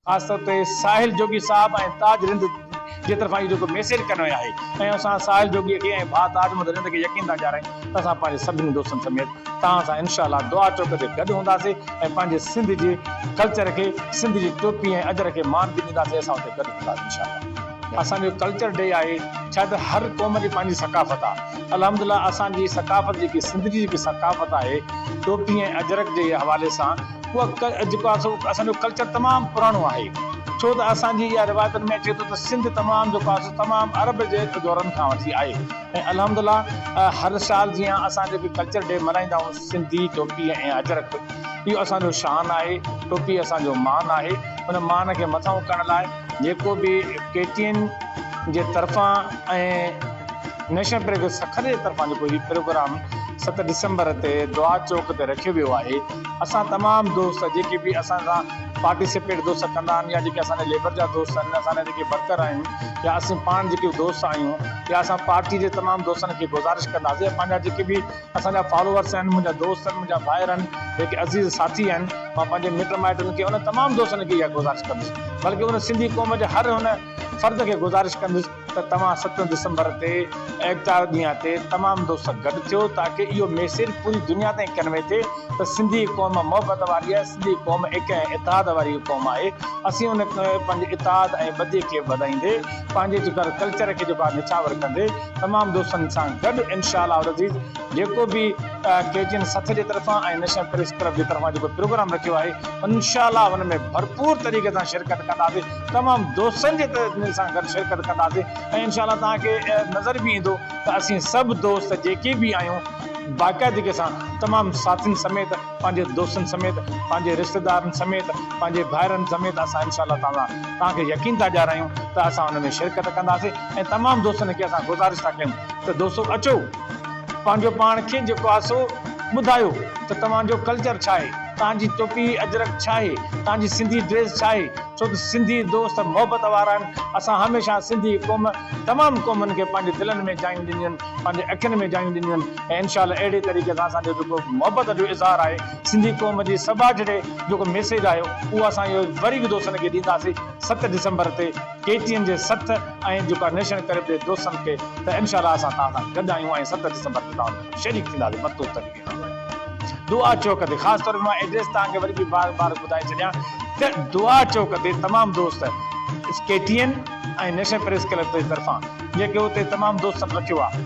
خاص طور تي ساحل جوڳي صاحب ۽ تاج رند جي طرفان اهو جيڪو ميسيج ڪنوي آهي ۽ اسان ساحل جوڳي کي ۽ ڀاء تاج محمد رند کي يقين ٿا ڏيارين ته اسان پنهنجي سڀني دوستن سميت توهان سان انشاء الله دعا چوڪ تي گڏ هونداسين ۽ پنهنجي سنڌ جي ڪلچر کي سنڌ جي ٽوپي ۽ اجرڪ کي مان به ڏينداسين اسان اتي گڏ هونداسين انشاء الله. اسان جو ڪلچر ڊي آهي ڇا ته هر قوم جي پنهنجي ثقافت آهي الحمدلله اسان جي ثقافت جيڪي سنڌ جي جيڪي ثقافت آهي ٽوپي ۽ اجرڪ جي حوالي سان اها جيڪو آهي سو اسان جو ڪلچر تمام پراڻو آهي ڇو ته اسان جي اها روايتن ۾ اچي ٿو ته سنڌ تمام جيڪو آهي سو تمام عرب جي دورن کان وٺي آهي ۽ الحمد لله هر سال جيان اسان جيڪي ڪلچر ڊي ملهائيندا آهيون سنڌي ٽوپي ۽ اجرڪ اهو اسان جو شان آهي ٽوپي اسان جو مان آهي ان مان کي مٿانهون ڪرڻ لاء جيڪو به ڪي ٽي اين جي طرفان ۽ نيشنل پريس سکر جي طرفان جيڪو هي پروگرام 7 ڊسمبر تي دعا چوڪ تي رکيو ويو آهي اسان تمام دوست جيڪي به اسان سان پارٽيسپيٽ دوست ڪندا آهن يا جيڪي اسان جا ليبر جا دوست آهن اسان جا جيڪي ورڪر آهن يا اسين پاڻ جيڪي به دوست آهيون يا اسان پارٽي جي تمام دوستن کي گذارش ڪنداسين يا پنهنجا جيڪي به اسان جا فالوورس آهن منهنجا دوست آهن منهنجا ڀائر آهن جيڪي عزيز ساٿي آهن مان پنهنجي مٽ مائٽن کي ان تمام دوستن کي اها گذارش ڪندس بلڪه ان سنڌي قوم جي هر ان فرد کي گذارش ڪندس ته توهان 7 ڊسمبر تي ايڪتا ڏينهن تي تمام دوست گڏ ٿيو تاڪه اهو ميسيج پوري دنيا تائين ڪنوي ٿئي ته سنڌي قوم محبت واري آهي سنڌي قوم ايڪ ۽ اتحاد واري قوم آهي اسين ان پنهنجي اتحاد ۽ ٻڌي کي وڌائيندي پنهنجي جيڪا ڪلچر کي جيڪو آهي نڇاور ڪندي تمام دوستن سان گڏ انشاء الله العزيز جيڪو به ڪي ٽي اين سٿ جي طرفان ۽ نيشنل پريس ڪلب جي طرفان جيڪو پروگرام رکيو آهي انشاء الله ان ۾ ڀرپور طريقي سان شرڪت ڪنداسين تمام دوستن جي سان گڏ شرڪت ڪنداسين ۽ انشاء الله توهان کي نظر به ايندو ته اسين سڀ دوست جيڪي به آهيون باقاعدگي سان تمام ساٿين سميت پنهنجي دوستن سميت پنهنجي رشتيدارن سميت پنهنجي ڀائرن سميت اسان انشاء الله تعالي توهان کي يقين ٿا ڏيارايون ته اسان ان ۾ شرڪت ڪنداسين ۽ تمام دوستن کي اسان گذارش ٿا ڪيون ته دوستو اچو پنهنجو پاڻ کي جيڪو آهي سو ٻڌايو ته توهان جو ڪلچر ڇا آهي توهان جي ٽوپي اجرڪ ڇا آهي توهان جي سنڌي ڊريس ڇا آهي ڇو ته سنڌي دوست محبت وارا آهن اسان هميشه سنڌي قوم تمام قومن کي پنهنجي دلن ۾ جايون ڏنيون آهن پنهنجي اکين ۾ جايون ڏنيون آهن ۽ انشاء الله اهڙي طريقي سان اسان جو جيڪو محبت جو اظهار آهي سنڌي قوم جي سٻاجهڙي جيڪو ميسيج آهي اهو اسان اهو وري به دوستن کي ڏينداسين 7 ڊسمبر تي ڪي ٽي اين جي سٿ ۽ جيڪا نيشنل ڪلب جي دوستن کي ته انشاء الله اسان توهان سان گڏ آهيون ۽ 7 ڊسمبر تي توهان سان شريڪ ٿينداسين ڀرپور طريقي سان دعا چوڪ تي خاص طور مان ايڊريس توهان کي وري به بار بار ٻڌائي ڇڏيان ته دعا چوڪ تي تمام دوست K T N ۽ national press club جي طرفان جيڪي اتي تمام دوستن رکيو آهي.